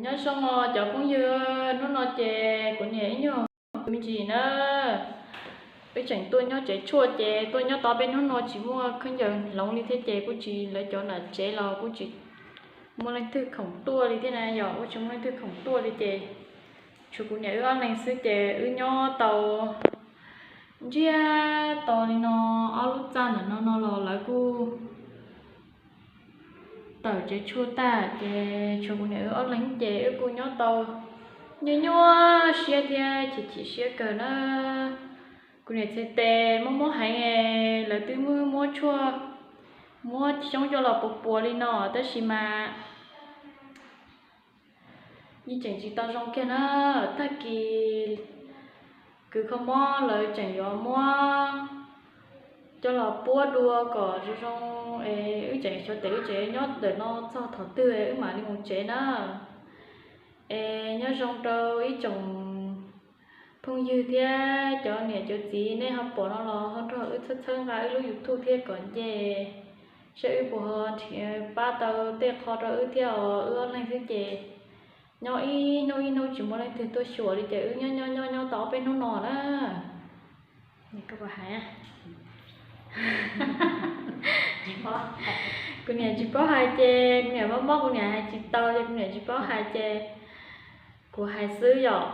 Nyob zoo os cov phooj ywg, hnub no ces kuv niam ib nyuag me ntsis na, wb tseem tuaj nyob tsev tshuaj ces tuaj nyob tau peb hnub no tsis muaj khaub ncaws hloov li thiab ces kuj tsis, lawv cov nram tsev los kuj tsis muaj leej twg khoom tuaj li thiab na yom, kuj tsis muaj leej twg khoom tuaj li ces tshuav kuv niam wb ob leeg xwb ces wb nyob tau ntsiag to li no ob lub txaj ntawm no no los lawv kuj tawm tsev tshuaj tag ces tshuav kuv niam wb ob leeg ces wb kuj nyob tau nyuaj nyuaj siab thiab chim chim siab kawg na. Kuv niam txhais tes mob mob heev, lawv twb muab muab tshuaj muab xyoob coj los puas puas li no tab sis mas yeej tseem tsis tau zoo kiag na. Tag kis kws kho mob lawv tseem yuav muab coj los puab dua kom zoo zoo es wb tseem xyov tes wb tseem nyob ntawm no txog thaum twg wb mam li mus tsev na. Es nyob zoo rau ib tsoom phooj ywg thiab cov niam cov txiv nej ho pom no los ho nrog wb txhawb txhawb nqa wb lub YouTube thiab kom nce, saib wb puas ho nrhiav pab tau tej qho rau wb thiab os. Wb ob leeg xwb ces nyob ib hnub ib hnub tsis muaj leej twg tuaj xyuas li ces wb nyob nyob nyob nyob tau ob peb hnub no na. Kuv niam tsis paub hais ces kuv niam mob mob kuv niam hais tsis tau ces kuv niam tsis paub hais ces kuv hais xwb yom.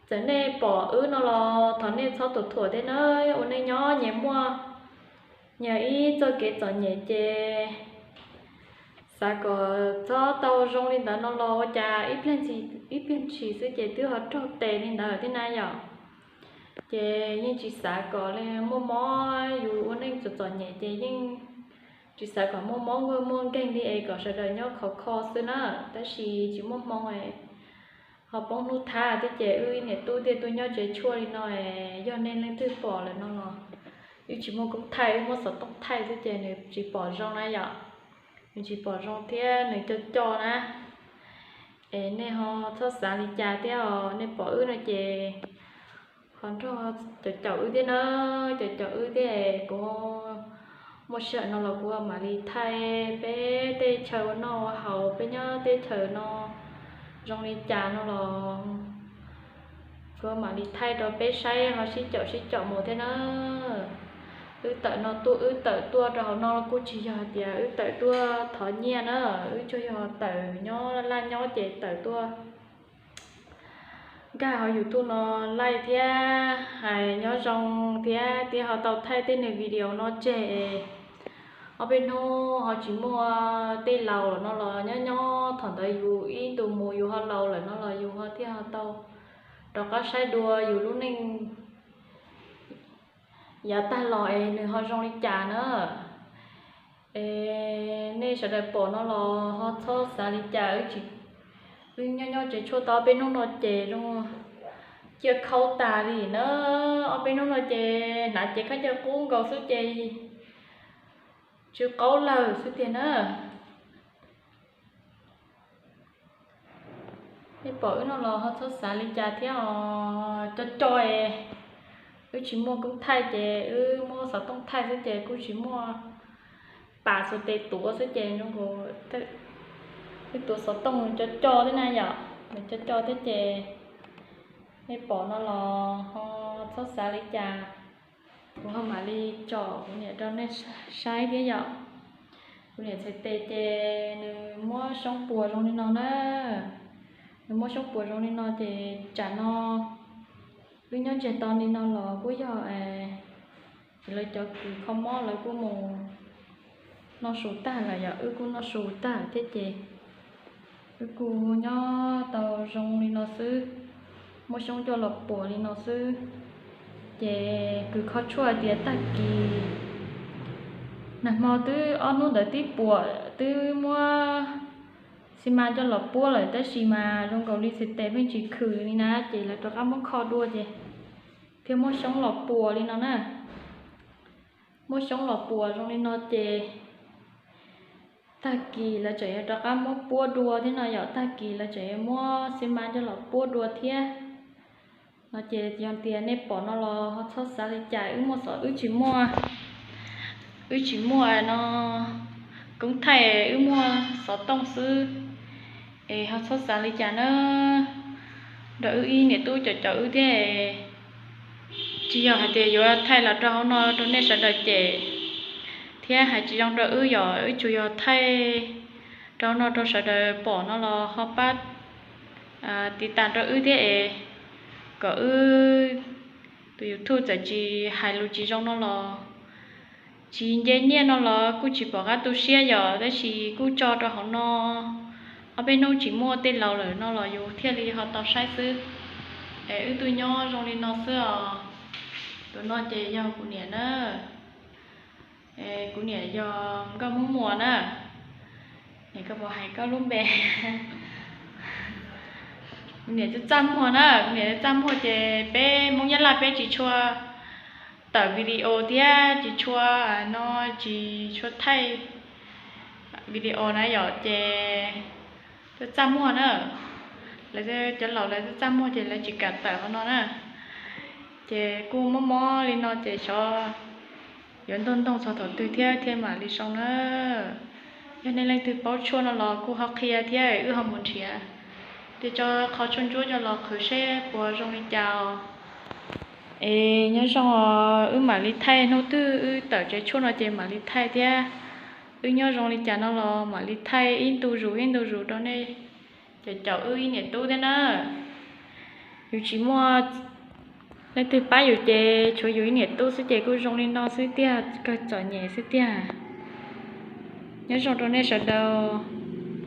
Txawm nej pom wb no los thov nej txhob tus thuam thiab na, ua neej nyob nyias muaj nyias ib txoj kev txom nyem ces xav kom txhob tau zoo li ntawd no los ua cas ib pliag ntshis xwb ces twb ho raug tes li ntawd thiab na yom. Ces yeej tsis xav kom li muaj mob, yus ua neej txom txom nyem ces yeej tsis xav kom muaj mob muaj nkeeg li es kom sawv daws nyob khov kho xwb na. Tab sis tsis muaj hmoo ho poob hnub thab thiab ces wb niam tub thiaj tuaj nyob tsev tshuaj li no. Yog nej leej twg pom lawm no los wb tsis muaj koob thaij, wb muab xov tooj thaij xwb ces nws tsis pom zoo na yom. Nws tsis pom zoo thiab nws co co na. Es nej ho txhob xav li cas thiab os, nej pom wb no ces ho nrog caum caum wb thiab na, caum caum wb thiab. Kuv muaj sij hawm no los kuv mam li thaij peb tej chaw ua noj ua haus, peb nyob teb chaws no zoo li cas no los kuv mam li thaij rau peb saib ho sib caum sib caum mus thiab na. Wb tawm no tuaj wb tawm tuaj rau hauv no kuj tsis yog tias wb tawm tuaj thov nyiaj na, wb tsuas yog tawm nyob laj laj nyob ces tawm tuaj nkag hauv YouTube no laij thiab hais nyob zoo thiab thiaj ho tau thaij tej nws video no tseg. Ob peb hnub ho tsis muaj tej laus lawm no los nyob nyob thaum ntawd yus ib ntus mus yus ho laus lawm no los yus ho thiaj ho tau rov qab saib dua yus lub neej yav tag los es nws ho zoo li cas na. Es nej sawv daws pom no los ho txhob xav li cas, wb nyob nyob tsev tshuaj tau ob peb hnub no ces zoo ciaj khaub tas li na. Ob peb hnub no ces hnav cev khaub ncaws qub nkaus xwb ces tsw qaub lawm xwb tiag na. Nej pom wb no los ho txhob xav li cas thiab os. Co co es wb tsis muaj koob thaij ces wb muab xov tooj thaij xwb ces kuj tsis muaj pas xuas tes tuav xwb ces wb tuav xov tooj co co thiab na yom, nws co co thiab ces nej pom no los ho txhob xav li cas. Kuv ho mam li tsom kuv niam rau nej saib thiab yom. Kuv niam txhais tes ces nws muab xyoob puas zoo li no na. Nws muab xyoob puas zoo li no ces tsam no wb nyob ntsiag to li no los kuj yog lawv cov kws kho mob lawv kuj mus noj su tag lawm yom, wb kuj noj su tag thiab ces wb kuj nyob tau zoo li no xwb, muab xyoob coj los puas li no xwb. Ces kws kho tshuaj tias tag kis nag hmo twb ob hnub ntawd twb puas twb muab xi mas coj los puab lawm tab sis mas zoo nkaus li txhais tes pheej tsis khwm li na ces lawv rov qab muab kho dua ces thiaj muab xyoob los puas li no na. Muab xyoob los puas zoo li no ces tag kis lawv tseem yuav rov qab muab puab dua thiab no yom, tag kis lawv tseem yuav muab xi mas coj los puab dua thiab no ces yog tias nej pom no los ho txhob xav li cas, wb muaj xov, wb tsis muaj, wb tsis muaj no koob thaij, wb muaj xov tooj xwb. Es ho txhob xav li cas na, nrog wb ib niam tub caum caum wb thiab. Tsis yog hais tias yuav thaij los rau hauv no rau nej sawv daws cem, thiab hais tsis zoo rau wb, yog wb tsuas yog thaij rau hauv no rau sawv daws pom no los ho pab tiv tas rau wb thiab es kom wb tus YouTube txawm tsis hais lus tsis zoo no los, tsis nce nyiaj no los kuj tsis pom qab tu siab yom, tab sis kuj tso rau hauv no ob peb hnub tsis muaj tej laus lawm no los yus thiaj li ho tau saib xwb. Es wb tuaj nyob zoo li no xwb os. Tus no ces yog kuv niam na. Kuv niam yog Nkauj Hmoob Muas na. Niam, koj puas hais koj lub npe? Kuv niam txaj txaj muag na, kuv niam txaj muag ces peb Hmoob Nyab Laj peb tsis tshua tawm video thiab tsis tshua, no, tsis tshua thaij video na yom, ces txaj txaj muag na. Lawv cov laus lawv txaj txaj muag ces lawv tsis kam tawm hauv no na. Ces kuj mob mob li no ces xyov yuav ntuj ntoo txog thaum twg thiab thiaj mam li zoo na. Yog nej leej twg paub tshuaj no los kuj ho qhia thiab wb ho mus nrhiav tej tso qhov tshuaj ntsuab coj los qhwv seb puas zoo li cas os. Es nyob zoo os, wb mam li thaij, hnub twg wb tawm tsev tshuaj no ces mam li thaij thiab. Wb nyob zoo li cas no los mam li thaij ib ntu zus ib ntu zus rau nej caum caum wb ib niam tub thiab na. Yus tsis muaj leej twg pab yus ces tshuav yus ib niam tub xwb ces kuj zoo li no xwb tiag, kawg txom nyem xwb tiag. Nyob zoo rau nej sawv daws.